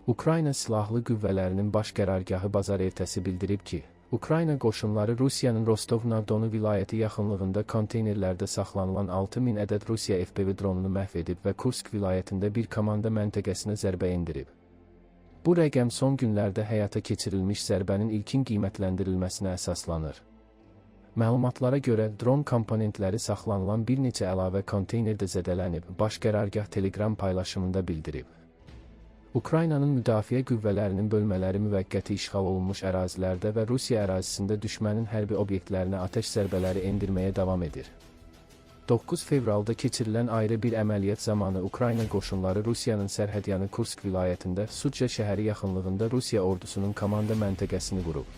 Ukrayna Silahlı Qüvvələrinin Baş Qərargahı bazar ertəsi bildirib ki, Ukrayna qoşunları Rusiyanın Rostov-na-Donu vilayəti yaxınlığında konteynerlərdə saxlanılan 6000 ədəd Rusiya FPV dronunu məhv edib və Kursk vilayətində bir komanda məntəqəsinə zərbə endirib. Bu rəqəm son günlərdə həyata keçirilmiş zərbənin ilkin qiymətləndirilməsinə əsaslanır. Məlumatlara görə dron komponentləri saxlanılan bir neçə əlavə konteyner də zədələnib, Baş Qərargah Telegram paylaşımında bildirib. Ukraynanın müdafiə qüvvələrinin bölmələri müvəqqəti işğal olunmuş ərazilərdə və Rusiya ərazisində düşmənin hərbi obyektlərinə atəş zərbələri endirməyə davam edir. 9 fevralda keçirilən ayrı bir əməliyyat zamanı Ukrayna qoşunları Rusiyanın sərhədyanı Kursk vilayətində Sudja şəhəri yaxınlığında Rusiya ordusunun komanda məntəqəsini vurub.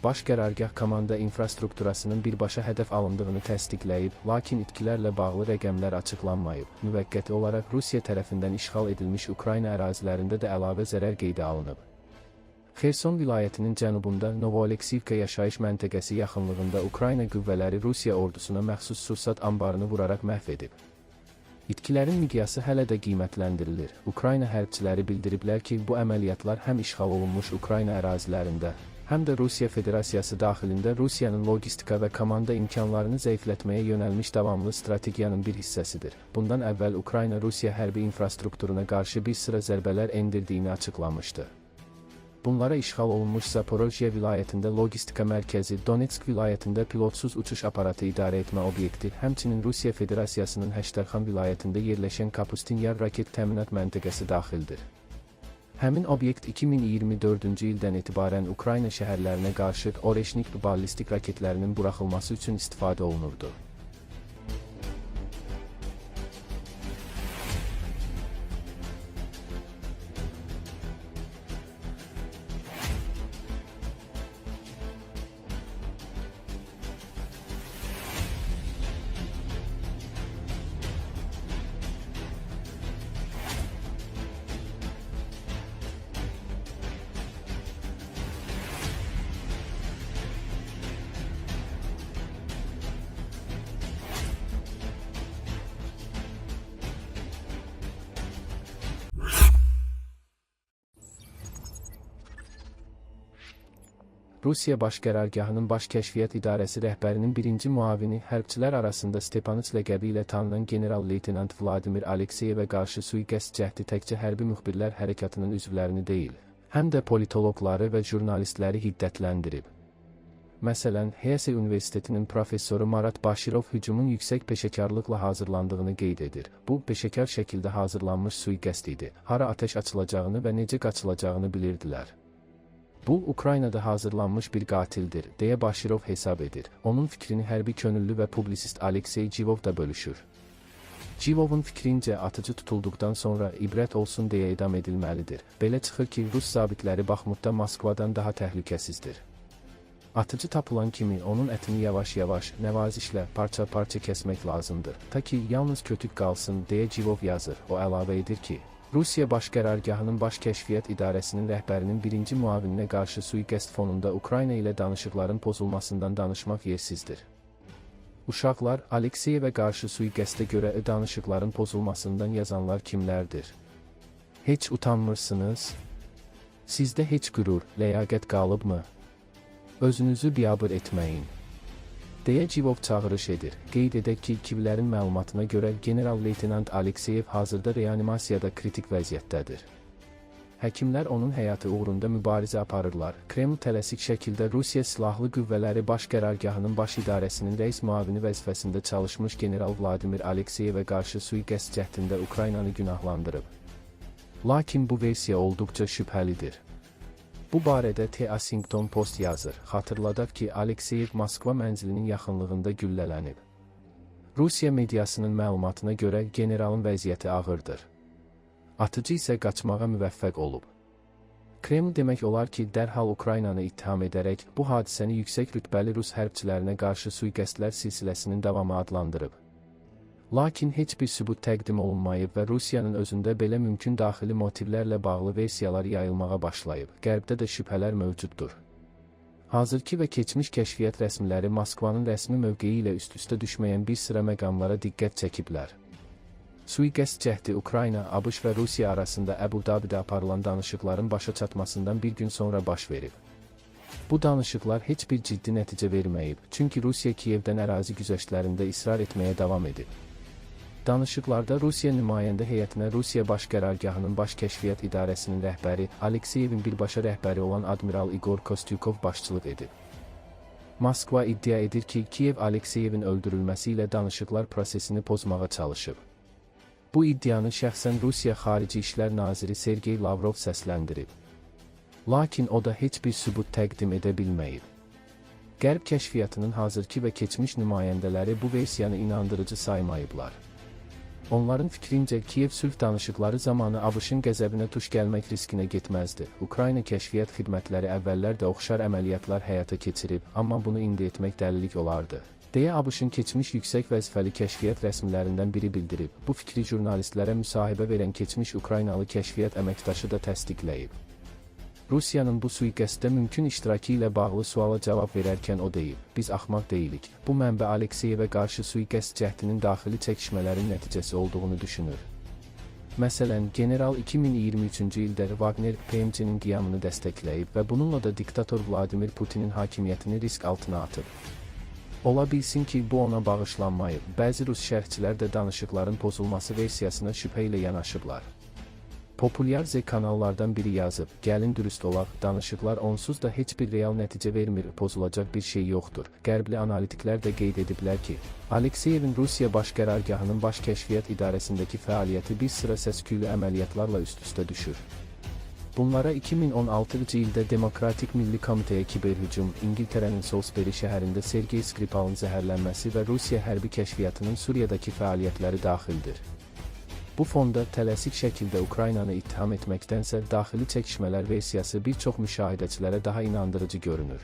Baş qərargah komanda infrastrukturasının birbaşa hədəf alındığını təsdiqləyib, lakin itkilərlə bağlı rəqəmlər açıqlanmayıb. Müvəqqəti olaraq Rusiya tərəfindən işğal edilmiş Ukrayna ərazilərində də əlavə zərər qeydə alınıb. Xerson vilayətinin cənubunda Novooleksivka yaşayış məntəqəsi yaxınlığında Ukrayna qüvvələri Rusiya ordusuna məxsus sursat anbarını vuraraq məhv edib. İtkilərin miqyası hələ də qiymətləndirilir. Ukrayna hərbçiləri bildiriblər ki, bu əməliyyatlar həm işğal olunmuş Ukrayna ərazilərində, həm də Rusiya Federasiyası daxilində Rusiyanın logistika və komanda imkanlarını zəiflətməyə yönəlmiş davamlı strategiyanın bir hissəsidir. Bundan əvvəl Ukrayna Rusiya hərbi infrastrukturuna qarşı bir sıra zərbələr endirdiyini açıqlamışdı. Bunlara işğal olunmuş Zaporojye vilayətində logistika mərkəzi, Donetsk vilayətində pilotsuz uçuş aparatı idarə etmə obyekti, həmçinin Rusiya Federasiyasının Həştərxan vilayətində yerləşən Kapustin Yar raket təminat məntəqəsi daxildir. Həmin obyekt 2024-cü ildən etibarən Ukrayna şəhərlərinə qarşı Oreşnik ballistik raketlərinin buraxılması üçün istifadə olunurdu. Rusiya Baş Qərargahının Baş Kəşfiyyat İdarəsi rəhbərinin birinci müavini hərbçilər arasında Stepanıç ləqəbi ilə tanınan general-leytenant Vladimir Alekseyevə qarşı sui-qəsd cəhdi təkcə hərbi müxbirlər hərəkatının üzvlərini deyil, həm də politoloqları və jurnalistləri hiddətləndirib. Məsələn, Hesse Universitetinin professoru Marat Başirov hücumun yüksək peşəkarlıqla hazırlandığını qeyd edir. Bu, peşəkar şəkildə hazırlanmış sui-qəsd idi. Hara atəş açılacağını və necə qaçılacağını bilirdilər. Bu, Ukraynada hazırlanmış bir qatildir, deyə Başirov hesab edir. Onun fikrini hərbi könüllü və publisist Aleksey Civov da bölüşür. Civovun fikrincə atıcı tutulduqdan sonra ibrət olsun deyə edam edilməlidir. Belə çıxır ki, Rus zabitləri Baxmutda Moskvadan daha təhlükəsizdir. Atıcı tapılan kimi onun ətini yavaş-yavaş, nəvazişlə, parça-parça kəsmək lazımdır. Ta ki, yalnız kötük qalsın, deyə Civov yazır. O əlavə edir ki, Rusiya Baş Qərargahının Baş Kəşfiyyat İdarəsinin rəhbərinin birinci müavininə qarşı sui-qəsd fonunda Ukrayna ilə danışıqların pozulmasından danışmaq yersizdir. Uşaqlar, Alekseyevə qarşı sui-qəsdə görə danışıqların pozulmasından yazanlar kimlərdir? Heç utanmırsınız? Sizdə heç qürur, ləyaqət qalıbmı? Özünüzü biabır etməyin, deyə Civov çağırış edir. Qeyd edək ki, Kivlərin məlumatına görə general-leytenant Alekseyev hazırda reanimasiyada kritik vəziyyətdədir. Həkimlər onun həyatı uğrunda mübarizə aparırlar. Kreml tələsik şəkildə Rusiya Silahlı Qüvvələri Baş Qərargahının Baş İdarəsinin rəis müavini vəzifəsində çalışmış general Vladimir Alekseyevə qarşı sui-qəsd cəhdində Ukraynanı günahlandırıb. Lakin bu versiya olduqca şübhəlidir. Bu barədə The Washington Post yazır. Xatırladaq ki, Alekseyev Moskva mənzilinin yaxınlığında güllələnib. Rusiya mediasının məlumatına görə generalın vəziyyəti ağırdır. Atıcı isə qaçmağa müvəffəq olub. Kreml demək olar ki, dərhal Ukraynanı ittiham edərək bu hadisəni yüksək rütbəli rus hərbçilərinə qarşı sui-qəsdlər silsiləsinin davamı adlandırıb. Lakin heç bir sübut təqdim olunmayıb və Rusiyanın özündə belə mümkün daxili motivlərlə bağlı versiyalar yayılmağa başlayıb. Qərbdə də şübhələr mövcuddur. Hazırki və keçmiş kəşfiyyat rəsmiləri Moskvanın rəsmi mövqeyi ilə üst-üstə düşməyən bir sıra məqamlara diqqət çəkiblər. Sui-qəsd cəhdi Ukrayna, ABŞ və Rusiya arasında Əbu Dabidə aparılan danışıqların başa çatmasından bir gün sonra baş verib. Bu danışıqlar heç bir ciddi nəticə verməyib, çünki Rusiya Kiyevdən ərazi güzəştlərində israr etməyə davam edib. Danışıqlarda Rusiya nümayəndə heyətinə Rusiya Baş Qərargahının Baş Kəşfiyyat İdarəsinin rəhbəri, Alekseyevin birbaşa rəhbəri olan admiral İgor Kostyukov başçılıq edib. Moskva iddia edir ki, Kiyev Alekseyevin öldürülməsi ilə danışıqlar prosesini pozmağa çalışıb. Bu iddianı şəxsən Rusiya Xarici İşlər Naziri Sergey Lavrov səsləndirib. Lakin o da heç bir sübut təqdim edə bilməyib. Qərb kəşfiyyatının hazırki və keçmiş nümayəndələri bu versiyanı inandırıcı saymayıblar. Onların fikrincə Kiyev sülh danışıqları zamanı ABŞ-ın qəzəbinə tuş gəlmək riskinə getməzdi. Ukrayna kəşfiyyat xidmətləri əvvəllər də oxşar əməliyyatlar həyata keçirib, amma bunu indi etmək dəlilik olardı, deyə ABŞ-ın keçmiş yüksək vəzifəli kəşfiyyat rəsmilərindən biri bildirib. Bu fikri jurnalistlərə müsahibə verən keçmiş Ukraynalı kəşfiyyat əməkdaşı da təsdiqləyib. Rusiyanın bu sui-qəsddə mümkün iştirakı ilə bağlı suala cavab verərkən o deyib: "Biz axmaq deyilik." Bu mənbə Alekseyevə qarşı sui-qəsd cəhdinin daxili çəkişmələrin nəticəsi olduğunu düşünür. Məsələn, general 2023-cü ildə Wagner PMC-nin qiyamını dəstəkləyib və bununla da diktator Vladimir Putinin hakimiyyətini risk altına atıb. Ola bilsin ki, bu ona bağışlanmayıb. Bəzi rus şərhçilər də danışıqların pozulması versiyasına şübhə ilə yanaşıblar. Populyar Z kanallardan biri yazıb: "Gəlin dürüst olaq, danışıqlar onsuz da heç bir real nəticə vermir, pozulacaq bir şey yoxdur." Qərbli analitiklər də qeyd ediblər ki, Alekseyevin Rusiya Baş Qərargahının Baş Kəşfiyyat İdarəsindəki fəaliyyəti bir sıra səs-küylü əməliyyatlarla üst-üstə düşür. Bunlara 2016-cı ildə Demokratik Milli Komitəyə kiberhücum, İngiltərənin Salisbury şəhərində Sergey Skripalın zəhərlənməsi və Rusiya hərbi kəşfiyyatının Suriyadakı fəaliyyətləri daxildir. Bu fonda tələsik şəkildə Ukraynanı ittiham etməkdənsə daxili çəkişmələr versiyası bir çox müşahidəçilərə daha inandırıcı görünür.